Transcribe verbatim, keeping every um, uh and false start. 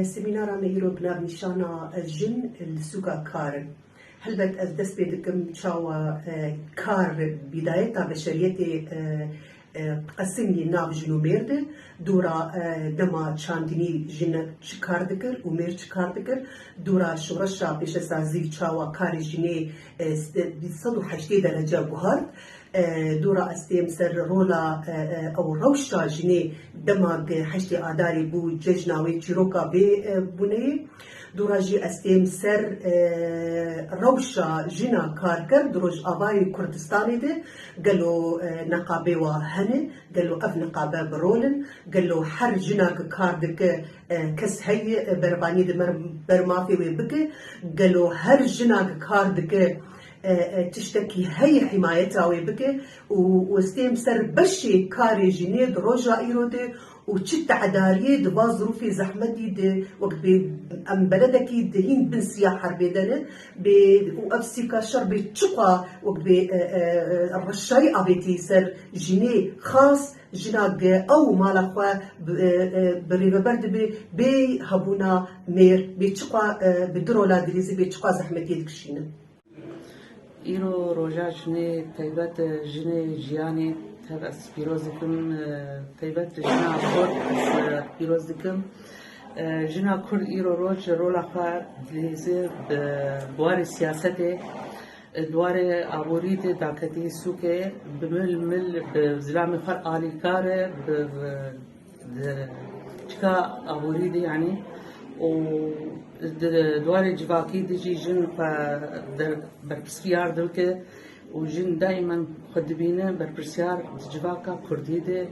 Semînara me îro bi navnîşana Jin li sûka kar in. Helbet ez dest pê dikim çawa e, kar bîdayeta beşeriyetê e, e, qesimî nav jin û mêr de. Dora e, dema çandinî jin çi kar dikir û mêr çi kar dikir. Dora şoreşa pêşesazî çawa karê jinê e, s- e, sed û heştê derece guhart. E, dora ez têm ser rola e, e, ew rewşa jinê dema ke heştê Adarê bû cejna wê çîroka vê e, bûneyê. Dora jî ez têm ser e, rewşa jina karker di Rojavayê Kurdistanê de gelo e, neqabê wa hene, gelo ev neqabe bi rol in, gelo her jina ke kar dike e, kes heye e, bervanî di mer- ber mafê wê bike, gelo her jina ke kar dike e, e, tiştekî heye hîmayeta wê bike û westêm ser beşê karê jinê di roja îro de û çi tedariyê di va zirûfê zehmetî de wek bê em beledekî di hîn bin siya herbê de ne bê û ev sîka şer bê çiqa wek bê e, e, e, reşayî avêtî ser jinê xas jina ge ew mala xwe bi, e, e, bi rêveber dibe bê hebûna mêr bê çiqa e, bi du rola dilîzî bê çiqa zehmetiyê dikişîne. Îro roja jinê taybet jinê jiyanê tev ez pîroz dikim, e, taybet jina Kurd ez e, pîroz dikim. E, Jina Kurd îro roj rola xwe dilîzî bi warê siyasetê, e, di warê aborî de daketî sûkê, bi mil mil bi zilamê xwe alîkar e, bi, bi Di çika aborî de yanî û di duwarê civakî de jî jin xwe der berpirsiyar dibike û jin daimen xwe dibîne berpirsiyar di civaka kurdî de.